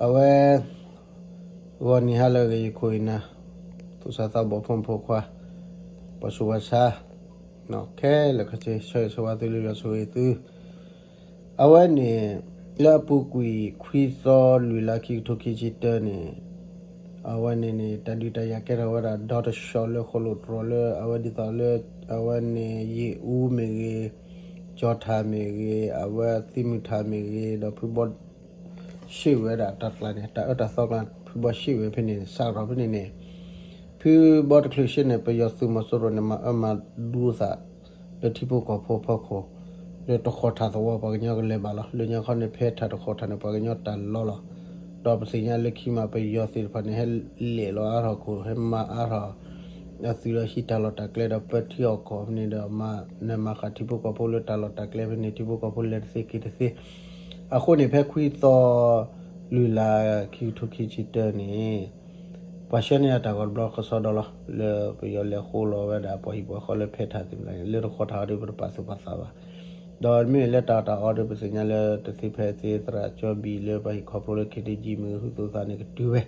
အဝဲ ဂီၤနံၤဟါလၢအဂ့ၤ ယခိၣ်ယနၢ် သူၣ်စၢ်သးဘီၣ် ဖိမုၣ်ဖိခွါ ပှၤဆူးပှၤဆါ ခဲလၢာ်ခဲဆ့ ဆၢဂ့ၤဆၢဝါသုလၢယွၤဆိၣ်ဂ့ၤသု အဝဲန့ၣ် လၢအပူၤကွံာ်ခွံသီလွံၢ်လါ ခံကထိခံဆံတၢန့ၣ် အဝဲန့ၣ်န့ၣ် တၢ်ဒုးတၢ်ယၤကဲထီၣ်ဝဲဒၣ်ဒီတဆီးလၢဃိၣ်လိၣ်တြီၤလၢအဝဲဒ်သိးလၢ အဝဲန့ၣ် ယ့ၣ်အူမ့ၢ်ဂ့ၤ, ကၠီၤထၣ်မ့ၢ်ဂ့ၤ, အဝဲသံမုၢ်ထၣ်မ့ၢ်ဂ့ၤ, ဒီးဖုဘီ ရှ့ၣ်ဝဲဒၣ်တၢ်ကျါန့ၣ် တၢ်အၢတၢ်သီကျါ ဖုဘီရှ့ၣ်ဝဲဖဲန့ၣ်န့ၣ် စးထီၣ်ဖဲန့ၣ်န့ၣ် ဖုဘီတချုးရှ့ၣ်န့ၣ် ပယီၤသုးမီၤစိရိၤန့ၣ် မၤအၢမၤဒူသး လၢထံဖိကီၢ်ဖိအဖီခိၣ် လၢတဃီၤထၣ်သဝီပှၤကညီကလဲၤဘၣ်လီၤ. လၢညါခီန့ၣ် ဖဲထၣ်တဃီၤထၣ်န့ၣ် ပှၤကညီတၢ်လီၤလီၤ. ဒီးပသ့ၣ်ညါလၢခံမး ပယီၤသ့ၣ်တဖၣ်န့ၣ် ဟဲလဲၤလီၤအါထီၣ်ခိၣ် ဟဲမၤအါထီၣ် အသုးဒီးဟံးတၢ်လီၢ်တၢ်ကျဲဒီး ပၢထံအီၣ်ကီၢ်ဖဲန့ၣ်ဒီး မၤနၢၤမၤဃၣ်ထံဖိကီၢ်ဖိလၢတၢ်လီၢ်တၢ်ကျဲဖဲန့ၣ် ထံဖိကီၢ်ဖိလဲၤတသ့က့ၤတသ့. အဃိန့ၣ် ဖဲခွံသီ လွံၢ်လါ ခံကထိခံဆံတၢန့ၣ် ပှၤဆှၢန့ၢ်အတၢ်ဂီၤတဘျီကစီဒီလီၤ. လၢပယီၤလဲၤဃိလီၤဝဲဒၣ် ပှၤဟံၣ်ပှၤဃီလၢဖဲထၣ်သ့ၣ်မတၤန့ၣ် လၢတဃီၤထၣ်အီၤဒီး ပတပာ်သူၣ်ပာ်သးဘၣ်. ဒီးမ့ၢ်လၢတၢ်အီၣ်တၢ်အီဒီး ပသ့ၣ်ညါလၢတသ့ဖဲသ့ သရၣ်ကၠီဘံၣ်လၢပှၤဟံၣ်ခီဖျိလၢ ခ့တကံမ့ၢ်ဂ့ၤ ဟုသူၣ်သးန့ၣ် ကတုၤဝဲ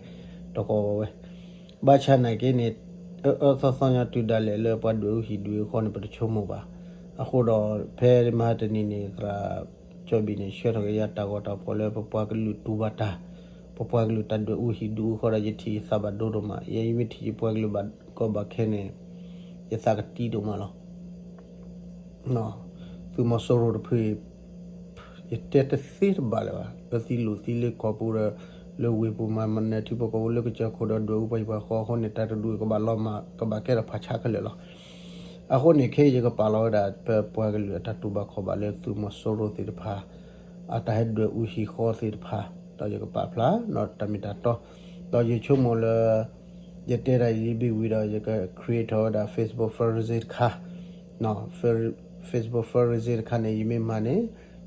တကီၢ်ဝဲဝဲ ဘၣ်ဆၣ်နာ်က့န့ၣ် အၢအၢသီသီညါတုၤဒၣ်လဲာ်လၢပှၤဒွဲၣ်အူဟံၣ်ဒွဲၣ်အူဃီန့ၣ် ပတဆိကမိၣ်ဘၣ်. အဃိဒီး ဖဲမဟါတနံၤန့ၣ် သရၣ်ကၠီဘံၣ်န့ၣ် ဆှၢထီၣ်က့ၤယၤတၢ်ဂီၤတၢ်ဖီၣ်လၢပပှၤကလုာ်တူၢ်ဘၣ်တၢ်, ပပှၤကလုာ်တၢ်ဒွဲၣ်အူဟံၣ်ဒွဲၣ်အူဃီဒီး ယထံၣ်ယသးဘၣ်ဒိဒိၣ်မး, ယဲယမ့ၢ်ထံၣ်ယပှၤကလုာ်ဘၣ်ကီဘၣ်ခဲန့ၣ် ယသးကတံၢ်ဒိၣ်မးလီၤ. သုးမီၤစိရိၤတဖု ယတဲတသ့တဘၣ်လၢၤဘၣ်, လၢသံလိာ်သံလၢကီၢ်ပူၤဒီး လၢဝ့ၢ်ပူၤမၤနၢၤထံဖိကီၢ်ဖိလၢကစၢၢ်ခိၣ်ဒီးဒွဲၣ်အူပှၤဟံၣ်ပှၤဃီအဃိန့ၣ် တၢ်တဒူၣ်ကဘၣ်လီၤမၢ် ကဘၣ်ကဲထီၣ်ဖးဆါခဲလၢာ်လီၤ. အဃိန့ၣ် ခဲအံၤယကပာ်လီၤဝဲဒၣ် ပပှၤကလုာ်အတၢ်တူၢ်ဘၣ်ခီၣ်ဘၣ်လၢသုးမီၤစိရိၤသ့ၣ်တဖၣ် အတၢ်ဟဲဒွဲၣ်အူဟံၣ်ဃီသ့ၣ်တဖၣ် ဒီးယကပာ်ဖျါ ဒီးတၢ်မ့ၢ်တၢ်တီ, ဒီးယဆိကမိၣ်လၢ ယတဲဒၣ်ယံၤဘ့ၣ်ဝံၤဒီး ယက create ထီၣ်ဝဲဒၣ် Facebook friend တခါ Facebook friend တခါန့ၣ် ယမ့ၢ်မၤန့ၣ်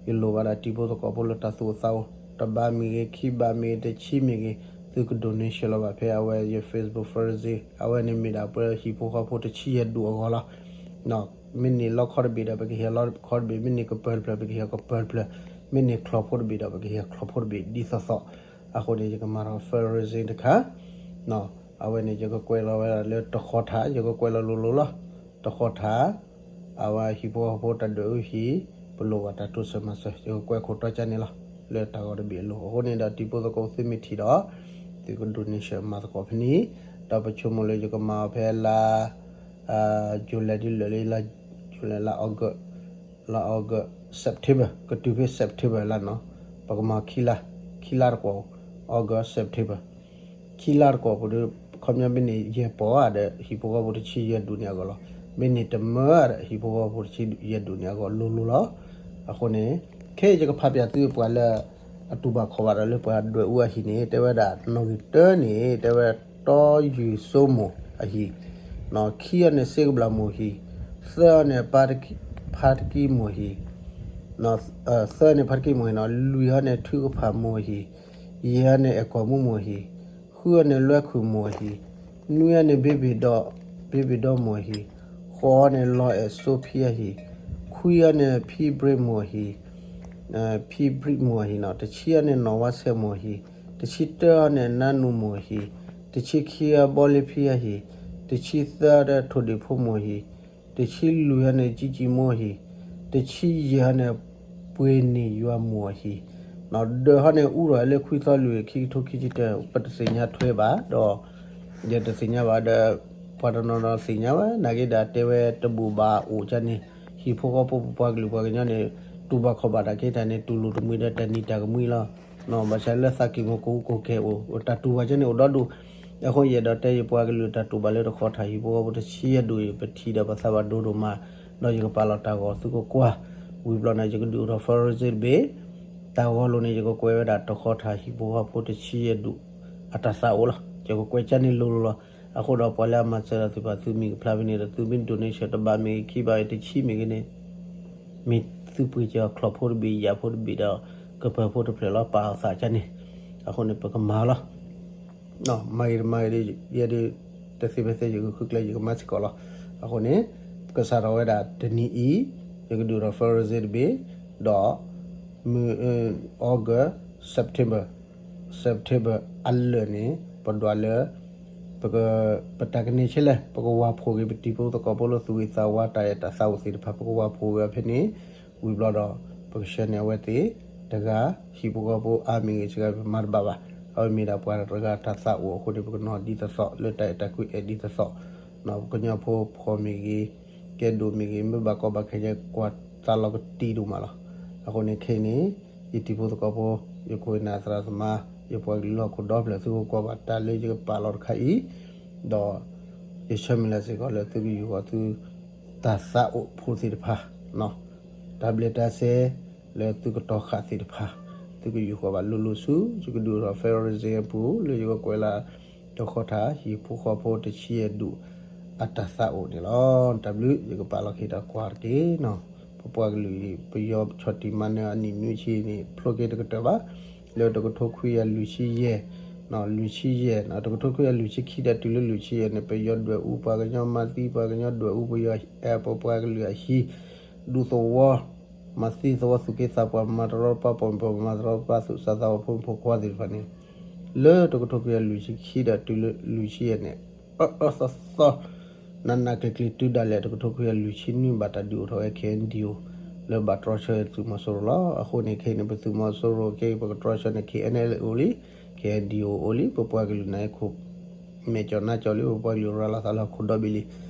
ယလိၣ်ဘၣ်ဒၣ်တံၤဖိသကိးဖိလၢတၢ်သူၣ်အိၣ်သးအိၣ် တဘးမ့ၢ်ဂ့ၤ ခံဘးမ့ၢ်ဂ့ၤ တဆံမ့ၢ်ဂ့ၤ သုက donation လီၤဘၣ်ဖဲအဝဲယ Facebook friend အဝဲန့ၣ်မ့ၢ်ဒၣ်ပှၤဟံၣ်ဖိဃီဖိတဆံယဲၢ်ဒူၣ်အဂီၢ်လီၤ. မ့ၢ်န့ၢ်လီခီတဘ့ၣ်ဒီး ပကဟ့ၣ်လီခီတဘ့ၣ်, မ့ၢ်န့ၢ်ကပၢၤတဖျၢၣ် ပကဟ့ၣ်ကပၢၤတဖျၢၣ်, မ့ၢ်န့ၢ်ချီၣ်ဖိတဘ့ၣ်ဒီး ပကဟ့ၣ်ချီၣ်ဖိတဘ့ၣ်ဒ်သိးသိး. အဃိန့ၣ် ယကမၤထီၣ် fundraising တခါ အဝဲန့ၣ် ယကကွဲးလီၤဝဲဒၣ်လၢတဃီၤထၣ် ယကကွဲးလီၤလိၤလိၤလီၤ. တဃီၤထၣ် အဝဲဟံၣ်ဖိဃီဖိတၢ်ဒွဲၣ်အူဟံၣ် ပလိၣ်ဘၣ်တၢ်တိစၢၤမၤစၢၤ ယကကွဲးခိၣ်တီကၠၢန့ၣ်လီၤ. လၢတၢ်ဂီၤတဘ့ၣ်အလိၤ အဃိန့ၣ်ဒီး တံၤဖိသကိးသုမ့ၢ်ထံၣ်ဒီး သုက donation မၤသကိးဖဲန့ၣ်, ဒီးပဆိကမိၣ်လၢယကမၤအီၤဖဲလါ July ဒ်လဲၣ်လၢ July လါ August, လါ August, September ကတုၤဖဲ September လါနီၤ, ပကမၤခံလါ, ခံလါတကွီၢ် August, September ခံလါတကွီၢ်ပူၤဒီး ခီပညီမ့ၢ်န့ၢ်ယဲၢ်ပီၢ်ဧါဒီး ဟံၣ်ဖိဃီဖိတဆံယဲၢ်ဒူၣ်န့ၣ်အဂီၢ်လီၤ. မ့ၢ်န့ၢ်တမၢဧါဒီး ဟံၣ်ဖိဃီဖိတဆံယဲၢ်ဒူၣ်န့ၣ်အဂီၢ်လိၤလိၤလီၤ. အဃိန့ၣ် ခဲအံၤယကဖးပၠးသုပှၤလၢ အတူၢ်ဘၣ်ခီၣ်ဘၣ်ဒီးလၢပှၤဒွဲၣ်အူအဟံၣ်န့ၣ် တဲဝဲဒၣ်နီၣ်ဂံၢ်တၢန့ၣ် တဲဝဲတီယုၢ်စိမိၢ်အဟံၣ်, ခံအီၤန့ၣ် စ့ကဘျၣ်မိၢ်ဟံၣ်, သၢအီၤန့ၣ် ဖါတကံမိၢ်ဟံၣ်, သၢန့ၣ် ဖါတကံမိၢ်ဟံၣ်နီၤ, လွံၢ်အီၤန့ၣ် ထုကဖၣ်မိၢ်ဟံၣ်, ယဲၢ်အီၤန့ၣ် အဲၣ်ကီၢ်မူမိၢ်ဟံၣ်, ဃုအီၤန့ၣ် လွဲခိၣ်မိၢ်ဟံၣ်, နွံအီၤန့ၣ် ဘ့ဘ့ၣ်ဒီ, ဘ့ဘ့ၣ်ဒီမိၢ်ဟံၣ်, ဃိးအီၤန့ၣ် လီၤအဲၣ်စိဖံအဟံၣ်, ခွံအီၤန့ၣ် ဖံဘြံးမိၢ်ဟံၣ်, ဖံဘြံးမိၢ်ဟံၣ်နီၤ, တဆံအီၤန့ၣ် နီၢ်ဝါဆဲးမိၢ်ဟံၣ်, တဆံတၢအီၤန့ၣ် နါနူမိၢ်ဟံၣ်, တဆံခံအီၤ ဘီလ့ဖံအဟံၣ်, တဆံသၢအီၤဒီး ထိၣ်ဒ့ၣ်ဖိမိၢ်ဟံၣ်, တဆံလွံၢ်အီၤန့ၣ် ကံကံမိၢ်ဟံၣ်, တဆံယဲၢ်အီၤန့ၣ် ပှ့ၤန့ၢ်ယွၤမိၢ်အဟံၣ်, ဒီးဟီန့ၣ်အူထီၣ်လၢခွံသီလွံၢ် ခံကထိခံဆံတၢ ပတသ့ၣ်ညါထွဲဘၣ်ဒီး ယတသ့ၣ်ညါဘၣ်ဒီး ပှၤတနီၤနီၤသ့ၣ်ညါဝဲ နာ်က့ဒီးတဲဝဲတဘူၣ်ဘၣ်အိၣ်ကၠၢန့ၣ် ဟံၣ်ဖိဃီဖိပပှၤကလုာ်ပှၤကညီန့ၣ် တူၢ်ဘၣ်ခီၣ်ဘၣ်တၢ်က့တၢ်န့ၣ် တူၢ်လိာ်တမှံၤဒီးတၢ်နံၤတၢ်ကမှံလီၤ. ဘၣ်ဆၣ်လၢသးကံၢ်မူၤကိးကဲအိၣ် တၢ်တူၢ်ဘၣ်ကၠၢန့ၣ်အိၣ်ဒီဒူၣ်. အဃိယအဲၣ်ဒိးတဲယပှၤကလုာ်တၢ်တူၢ်ဘၣ်လၢတဃီၤထၣ် ဟံၣ်ဖိဃီဖိတဆံယဲၢ်ဒူၣ်အံၤ ပထံၣ်ဒီးပသးဘၣ်ဒိဒိၣ်မး ဒီးယကပာ်လီၤတၢ်ဂီၤသုကကွၢ် ဝံၤဘျီန့ၣ် ယကဒုးအိၣ်ထီၣ် fundraising တဘ့ၣ် တၢ်ဂီၤလိၤန့ၣ် ယကကွဲးဝဲဒၣ်တဃီၤထၣ် ဟံၣ်ဖိဃီဖိတဆံယဲၢ်ဒူၣ် အတၢ်သးအိၣ်လီၤ. ယကကွဲးကၠၢန့ၣ်လိၤလိၤလီၤ. အဃိဒီးပှၤလၢအမၤစၢၤဒီးသုဖၣ် သုမံၤကဖျါဖဲန့ၣ်ဒီး သုမ့ၢ် donation တဘးမ့ၢ်ဂ့ၤ ခံဘးမ့ၢ်ဂ့ၤ တဆံမ့ၢ်ဂ့ၤန့ၣ် မ့ၢ်သုပှ့ၤကီၤချီၣ်ဖိတဘ့ၣ် ယၣ်ဖိတဘ့ၣ်ဒီး ကပၢၤဖိတဖျၢၣ်လီၤ ပာ်အသးကၠၢန့ၣ် အဃိန့ၣ် ပကမၤလီၤ. မၤဂ့ၤတမၤဂ့ၤဒီး ယဲဒၣ် တသ့ဖဲသ့ ယကဃုကျဲ ယကမၤစ့ၢ်ကီးလီၤ. အဃိန့ၣ် ကစးထီၣ်ဝဲဒၣ်တနံၤအံၤ ယကဒုးအိၣ်ထီၣ် fundraising တဘ့ၣ် ဒီး မုၢ် August, September, September အလၢာ်န့ၣ် ပဒွးလၢ ပက ပတၢ်ကန့ၢ်ဆဲလဲၣ် ပကဝၤဖိးက့ၤ ပတံၤဖိသကိးဖိလၢသူၣ်ဂ့ၤသးဝါ တၢ်အဲၣ်တၢ်သးအိၣ်သ့ၣ်တဖၣ် ပကဝၤဖိးက့ၤအီၤဖဲန့ၣ် ဝံၤဘျီဒီး ပကဆှၢန့ၢ်အဝဲသ့ၣ်တဂၤ ဟံၣ်ဖိဃီဖိအါမ့ၢ်ဂ့ၤ စှၤဂ့ၤ ပမၤတဘၣ်ဘၣ်. အဝဲမ့ၢ်ဒၣ်ပှၤတဂၤတၢ်သးအိၣ်အဃိန့ၣ် ပကနီၤဒ်သိးသိး လၢတၢ်အဲၣ်တၢ်ကွံအဲၣ်ဒ်သိးသိး ပကညီဖိဖှီၣ်မ့ၢ်ဂ့ၤ ကဲဒိၣ်မ့ၢ်ဂ့ၤ မ့ၢ်ဘၣ်ကီဘၣ်ခဲအံၤ ကွၢ်သးလီၤကတံာ်ဒိၣ်မးလီၤ. အဃိန့ၣ်ခဲအံၤန့ၣ် ယတံၤဖိသကိးဖိ ယခိၣ်ယနၢ်သရၣ်သမါ ယပှၤကလုာ်လၢဟီၣ်ခိၣ်ဒီဖျၢၣ် သုကကွၢ်ဘၣ်တၢ်လၢယကပာ်လီၤတခါအံၤ ဒီး ယဆၢမုၢ်လၢ်စ့ၢ်ကီးလၢသုကယူၢ်ဃီၤသု တၢ်သးအိၣ်ဖိသ့ၣ်တဖၣ် တၢ်ဘျဲၣ်တၢ်စဲ လၢသုကတီၤဃာ်သ့ၣ်တဖၣ် သုကယူၢ်ဃီၤဘၣ်လိၤလိၤဆူ ယကဒုးအိၣ်ထီၣ် fundraising အပူၤ လၢယကကွဲးလၢ တခီထၣ် ဟံၣ်ဖိဃီဖိတဆံယဲၢ်ဒူၣ် အတၢ်သးအိၣ်န့ၣ်လီၤ. တၢ်ဘျုး ယကပာ်လီၤက့ၤတၢ်ကွၢ်တက့ၢ်နီၤ. ပပှၤကလုာ်အံၤ ပယီၤဆီၣ်တံၢ်မၤနၢၤအနံၣ်နွံဆံန့ၣ် ဖျိက့ၤတကတၢၢ်ဘၣ် လၢတကထိခွံကယၤလွံၢ်ဆံယဲၢ် လွံၢ်ဆံယဲၢ် တကထိခွံကယၤလွံၢ်ဆံခံဒီးတုၤလၢလွံၢ်ဆံယဲၢ်န့ၣ် ပယီၤဒွဲၣ်အူပှၤကညီ မၤသံပှၤကညီ ဒွဲၣ်အူပယီၤ အဲၣ်ပပှၤကလုာ်အဟံၣ် ဒူသဝီ မၤသံသဝီ သူၣ်က့သးပှၢ် မၤတရီတပါပိာ်မုၣ်ပိာ်မၢ် မၤတရီတပါသူၣ်စၢ်သးဘီၣ် ဖိမုၣ်ဖိခွါသ့ၣ်တဖၣ်န့ၣ် လၢတကထိခွံကယၤလွံၢ်ဆံခံဒီးတုၤလၢလွံၢ်ဆံယဲၢ်န့ၣ် အၢအၢသီသီ နးနးကျံၤကျံၤ တုၤဒၣ်လဲာ်တကထိခွံကယၤလွံၢ်ဆံနွံ ဘၣ်တၢ်ဒုးအိၣ်ထီၣ်ဝဲ KNDO လၢဘၣ်တြီဆၢသုးမီၤစိရိၤလီၤ. အဃိန့ၣ်ခဲအံၤန့ၣ် ပသုးမီၤစိရိၤခဲအံၤ ပကတြီဆၢန့ၣ် KNLA အိၣ်လံ KNDO အိၣ်လံ ပပှၤကလုာ်န့ၣ်ခိၣ် မဲာ်ကၠီၣ်နါကၠီၣ်လံ ပပှၤကလုာ်ရၤလီၤသးလၢဟီၣ်ခိၣ်ဒီဘ့ၣ်လံ.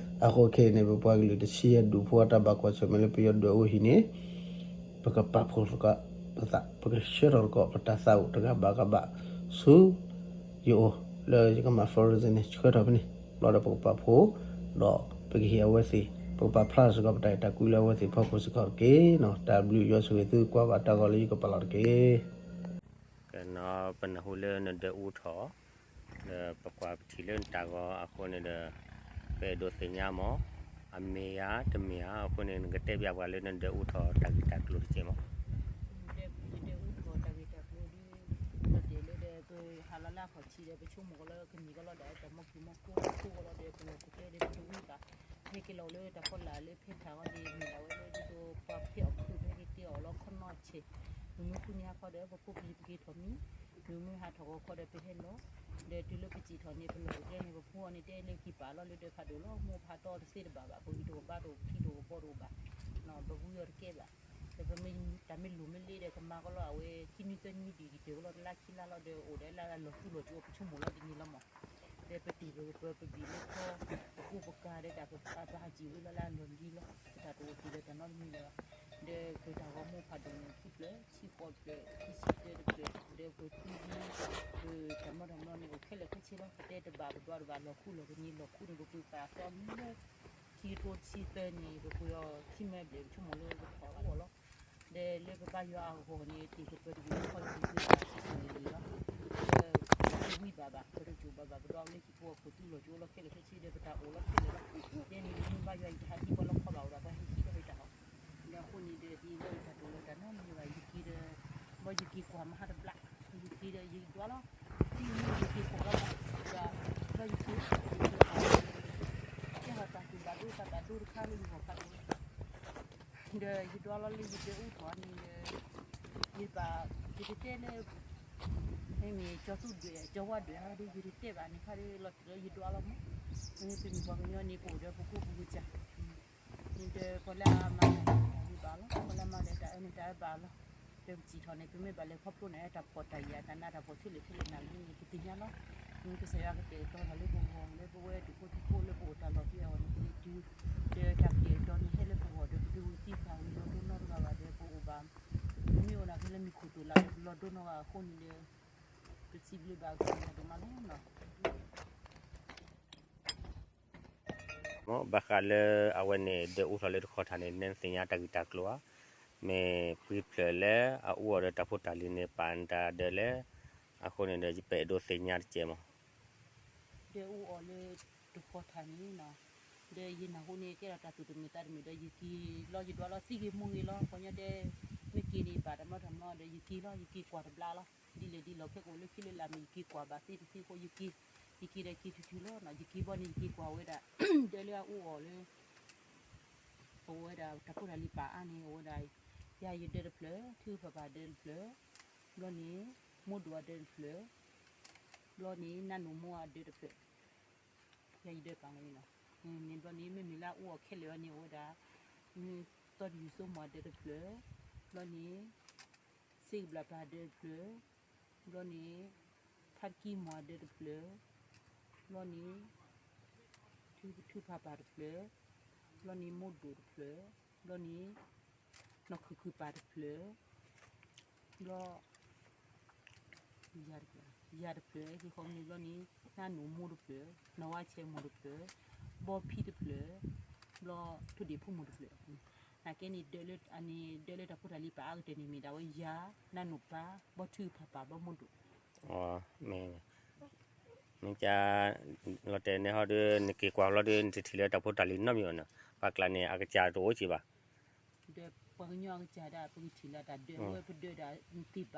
အဃိခဲအံၤန့ၣ် ပပှၤကလုာ်တဆံယဲၢ်ဒူၣ်ဖိအတၢ်ဘၣ်ကွၢ်ဆၢၣ်မဲာ်လၢပယီၤဒွဲၣ်အူဟံၣ်န့ၣ် ပကပာ်ဖှိၣ်သကိးပသး ပကဆှၢထီၣ်သကိးပတၢ်သးအိၣ်တဂၤဘၣ်ဂၤဘၣ် ဆူယအိၣ်လၢယကမၤ fundraising န့ၣ် ဆှၢထီၣ်ဖဲန့ၣ် ဘျီဒီးပကပာ်ဖှိၣ် ဒီးပကဟ့ၣ်အဝဲသ့ၣ် ပကပာ်ဖျါထီၣ်စ့ၢ်ကီးပတၢ်အဲၣ်တၢ်ကွံလၢအဝဲသ့ၣ်ဖီခိၣ်စ့ၢ်ကီးတက့ၢ်နီၤ. တၢ်ဘျုးယွၤဆိၣ်ဂ့ၤသုကွၢ်ဘၣ်တၢ်ဂီၤလၢယကပာ်လီၤတက့ၢ်. ပနၢ်ဟူလၢနဒွဲၣ်အူထီၣ် ဒီးပကွၢ်ပထံၣ်လၢနတၢ်ဂီၤအဃိန့ၣ်ဒီး ပအဲၣ်ဒိးသ့ၣ်ညါမး အမ့ၢ်ဧါတမ့ၢ်ဧါအဃိန့ၣ် နကတဲပျးပှၤလၢနဒွဲၣ်အူထီၣ်တၢ်ဂ့ၢ်တၢ်ကျိၤတကဲးမး. ဒွဲၣ်အူထီၣ်တၢ်ဂ့ၢ်တၢ်ကျိၤဒီး လီၤတဲာ်လၢဒီး ပဟးလီၤလၢအခီၣ်ထံးဒီး ပဆိကမိၣ်ကီးလၢကမ့ၢ်ကီးလီၤဒီး တၢ်မီၢ်ကုၢ်မီၢ်ကိးခိၣ်ကီးလီၤဒီး ပလီၢ်ပတဲဒီး ပတဝံၤဘၣ် ဟဲက့ၤလီၤလၢတၢ်ဖီလာ်လၢဖဲထးအီၤဒီး မ့ၢ်ဒၣ်ဝဲလၢဒ်သိးပှၤဖဲအီၣ်ခုၣ်ဖဲက့ၤတဲအီၤလီၤခီနီၢ်ဆဲး, မ့မ့ၢ်ဃုန့ၣ်ဟါခီဒီး ပဖိပလံၤပက့ၤထီၣ်မံ, မ့မ့ၢ်ဟးထီၣ်ဂီၤခီဒီးပဟဲလီၤ, ဒီးတုၤလၢပစံၣ်ထီၣ်န့ၣ် ပလီၢ်ပကျဲန့ၣ် ပဖိအီၤန့ၣ်တဲလၢကံၢ်ပာ်လီၤလၢဒၢးဖးဒိၣ်လီၤ, မိၢ်ဖးတီတသ့တဘၣ်ဘၣ်, ပဂံၢ်တအိၣ်ဘါတအိၣ် ပထံတအိၣ်ဘီတအိၣ်ဘၣ်, ပဝံအီၤတကဲဘၣ်, ဒီးပမ့ၢ်တၢ်မ့ၢ်လိၣ်မ့ၢ်လ့ဒီး ကမၤကီးလီၤအဝဲ ခံနွံသၢနွံဒံးကတၢၢ်ကီးလီၤ တလါခံလါလီၤဒီး အိၣ်ဒီးလၢအလီၢ်သူလီၢ်ကၠိ ပဆိကမိၣ်လီၤတနံၤလီၤမး ဒီးပတံၢ်ပပၢပဘံၣ်လၢခီ, ပကူပကၤဒီးတၢ်ပဟးစံၣ်ဝဲလီၤလၢအလီၢ်လံလီၤ, ပတၢ်တအိၣ်တ့ၢ်လၢတၢ်နီတမံၤလၢၤဘၣ်, ဒီးပတၢ်ဂီၤမူဖးဒိၣ်န့ၣ် ခံဖျၢၣ် ဆံဃိးဖျၢၣ် ခံဆံတၢတဖျၢၣ်, ဒီးပသံ, ပတၢ်မီတၢ်မီန့ၣ် အိၣ်ခဲလၢာ်ခဲဆ့လီၤ, ပတဲတဘၣ်ပဒွးတဘၣ် လီၢ်ခူလီၢ်ကန့ၢ် လီၢ်ခူန့ၣ် ပပှ့ၤဃာ်အသီလၢ ခံကထိတဆံသၢန့ၣ် ပပှ့ၤအီၤခံမဲဘျဲၣ် ပဆိကမိၣ်လၢပထီၣ်အီၤလီၤ. ဒီးလၢပဘါယွၤအဂီၢ်န့ၣ် တံၢ်ကပၢတဂ့ၤ ခီၣ်တံၢ်ကပၢတဂ့ၤလီၤ. ဒီးပဝံဘၣ်ဘၣ် ပတစိၢ်ဘၣ်ဘၣ် ပဒီလၢဟံၣ်ဖိဃီဖိသူလီၢ်ကၠိလီၤ ခဲလၢာ်ခဲဆ့ဒီး ပတၢ်အိၣ်လီၤခဲလၢာ်လီၤ. ယဲန့ၣ် မ့ၢ်ဘါယွၤအံၤ တဟးဟံးပှၤလီၤခီဘၣ်အိၣ်ဒီး ပှၤဟဲဟံးထီၣ်ယတၢ်ဟီၣ်, ဒီးအဃိန့ၣ်ဒီး ဒ်လၢတၢ်တိာ်လၢတၢ်နီတမံၤဘၣ် ယက့ၤဒီး ဘၣ်ယက့ၤကွၢ်မဟါတဘျါ, ယက့ၤဒီး ယဒွးလီၤ, ဒ်မ့ၢ်ယက့ၤကွၢ်လီၤဘၣ်, ဒီး ဒီးယက့ၤ ယက့ၤကွၢ် ကဲထီၣ်တၢ်သူၣ်ဘၣ်ဒိ တၢ်ဘၣ်ဒိတခါလၢယဂီၢ်ဖးဒိၣ် ဒီးယဒွးလီၤလၢယဒွဲၣ်အူထီၣ်န့ၣ်ဒီး ယဘၣ် ယတတဲလၢ မ့မ့ၢ်ကၠီသူဒွဲၣ် ကၠီဝါဒွဲၣ်ဟီဒီး ယတတဲဘၣ်န့ၣ်ခါဒီး လီၤတံၢ်လၢယဒွးလီၤမး, ပမ့ၢ်ပှၤကညီန့ၣ် ပအိၣ်ဒီးပကိးပဂုာ်စၢ် န့ၣ်ဒီး ပှၤလၢအမၤတၢ်ဂ့ၤဘၣ်လီၤ, ပှၤလၢအမၤလၢတၢ်အၢန့ၣ်တၢ်အၢဘၣ်လီၤ, ဒီးပစံၣ်ထီၣ်န့ၣ် ပမ့ၢ်ဘၣ်လဲၤခီဖျိန့ၣ် တၢ်ဖှီၣ်တၢ်ယာ် တၢ်နးတၢ်ဖှီၣ်ဆူလဲၣ်ဆူလဲၣ်နၤလံန့ၣ် ပသ့ၣ်ညါလီၤ, မ့ၢ်ကစၢ်ယွၤကတဲာ်ကတီၤတၢ်လၢပဂီၢ် လၢပဝဲဒၣ်ဖိဒံဖိလၢပအိၣ်တၢ်လီၢ်ဖဲအံၤန့ၣ် ပက့ၤတုၤ ဒီးတၢ်ကတဲာ်ကတီၤန့ၣ် ဟဲလၢပဂီၢ်ဒီး ပတဝံၤသံသးဝံၤလီၤဒိနီတဂၤဘၣ်ဒီး ပအိၣ်ဘၣ် ပမ့ၢ်အိၣ်ဒၣ်ဖဲလၢမံၤခိၣ်တိၤလၢ်ဒီး ပလီၤဒိနီတဂၤအဃိန့ၣ်ဒီး ပစံးဘျုးဘၣ်ကစၢ်ယွၤဒိၣ်မးလီၤနီၤ. မ်ဘၣ်ဃးလၢအဝဲန့ၣ် ဒွဲၣ်အူထီၣ်လၢတခီထၣ်န့ၣ် နဲနသ့ၣ်ညါတၢ်ဂ့ၢ်တၢ်ကျိၤဧါ, မ့ၢ်ပှဲၤဖျၢၣ်လၢအအူအီၤဒီးတၢ်ဖိတၢ်လံၤန့ၣ် ပာ်နတၢ်ဒၢးလဲၣ်, အဃိန့ၣ်ဒီး ယပအဲၣ်ဒိးသ့ၣ်ညါတကဲးမး. ဒွဲၣ်အူအီၤလၢတခီထၣ်န့ၣ်နီၤ, ဒီးယနၢ်ဟူန့ၣ် ကဲထီၣ်တၢ်သူၣ်တမုာ်သးတမုာ်ဒီး ယက့ၤလီၤ ယဒွးလီၤသံဂ့ၤမူဂ့ၤလီၤ, ပှၤကညီတဲ မ့ၢ်က့ၤန့ၣ် ဘၣ်တၢ်မီတၢ်မီဒီး ယက့ၤလီၤ ယက့ၤကွၢ်တဘျါလီၤ, ဒ်လဲၣ်ဒ်လဲၣ် ခဲကအိၣ်လၢခံလၢလာ်မ့ၢ် ယက့ၤကွၢ်ဘၣ်သ့တသ့အဃိ ယက့ၤ, ယက့ၤဒီးက့ၤထူထူလီၤနီၤ, ယက့ၤဘီန့ၣ် ယက့ၤကွၢ်ဝဲဒၣ် ဒွဲၣ်လၢအအူအီၤလၢ အဝဲဒၣ်တၢ်ဖိတၢ်လံၤပာ်အါန့ၣ် အဝဲဒၣ် ယၤယဒၢးတဖျၢၣ် ထံဂုၤပၤပၤဒၢးတဖျၢၣ်, ဘျီန့ၣ် မိၢ်ဒိၣ်အဒၢးတဖျၢၣ်, ဘျီန့ၣ် နၢ်နိမိၢ်အဒၢတဖျၢၣ်, ယၤယဒၢပာ်လီၤန့ၣ်လီၤ. န့ၣ်ဘျီန့ၣ် မ့မ့ၢ်လၢအအိၣ်အီၤခဲလၢာ်အီၤန့ၣ် အိၣ်ဝဲဒၣ် သီတယူၤစိမိၤအဒၢတဖျၢၣ်, ဘျီန့ၣ် စ့ကဘျးပၤအဒၢတဖျၢၣ်, ဘျီန့ၣ် ဖါတကံမိၤအဒၢတဖျၢၣ်, ဘျီန့ၣ် ထုကထုကဖၣ်ပၤတဖျၢၣ်, ဘျီန့ၣ် မိၢ်ဒိၣ်တဖျၢၣ်, ဘျီန့ၣ် နီၢ်ခုၣ်ခုၣ်ပၤတဖျၢၣ်, ဘျီ ယၤတဖျၢၣ်, ဟံၣ်ဃီမ့ၢ်ဘျီန့ၣ် နၢ်နိမိၢ်တဖျၢၣ်, နီၢ်ဝါဆဲးမိၤတဖျၢၣ်, ဘီဖံတဖျၢၣ်, ဘျီထိၣ်ဒ့ၣ်ဖူမိၤတဖျၢၣ်. နာ်က့န့ၣ် ဒၢလၢ အန့ၣ် ဒၢလၢတၢ်ဖိတၢ်လံၤပာ်အါကတၢၢ်န့ၣ် မ့ၢ်ဒၣ်ဝဲယၤ, နၢ်နိၣ်ပၤ, ဘီထုကဖၣ်ပၤ, ဘျီမိၢ်ဒိၣ်. မ့ၢ် မ့ၢ်က လီၤတဲာ်န့ၣ်ဟီဒီး နက့ၤကွၢ်လီၤဒီး နတထံၣ်လၢတၢ်ဖိတၢ်လံၤနီတမံၤဘၣ်နီၤ, ပှၤကျါန့ၣ် အကစၢ်တအိၣ်က့ဘၣ်. ဒီးပှၤကညီအကစၢ်ဒၣ် ပကထံၣ်လၢတၢ်ဒၢဝဲပဒၢဒၣ်သ့ၣ်ပာ်ဒီး ပ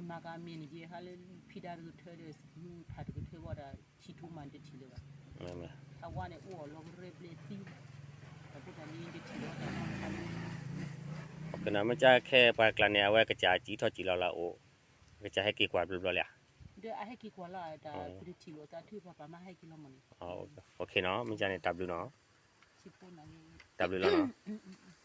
မၤကမ့ၢ်န့ၣ်က့ ဟါလၢဖံဒါတကထၢဒီး ဖးတကထၢဘၣ်ဒီး ထံၣ်ထူမးတထံၣ်လၢၤဘၣ်. အဝဲန့ၣ်အိၣ်အီၤလီၤကရဲဘျဲၣ်သံ, တၢ်ဖိတၢ်လံၤတထံၣ်လီၤတၢ်မၤတခါလၢ ပကနၣ်မ့ၢ်ကခဲပှၤကျါန့ၣ် အဝဲကစၢ်စံးထီၣ်စံးလီၤလၢအအိၣ်, ကစၢ်ဟဲက့ၤကွၢ်ဘျီဘျီလံဧါ. ဒီးအဟဲက့ၤကွၢ်လီၤတၢ် ပတထံၣ်လိာ်သးထုကဖၣ်ပၤမးဟဲက့ၤလီၤမးန့ၣ်. နီၢ်မ့ၢ်ကန့ၣ် တၢ်ဘျုးနီၤ. တၢ်ဘျုးလီၤနီၤ.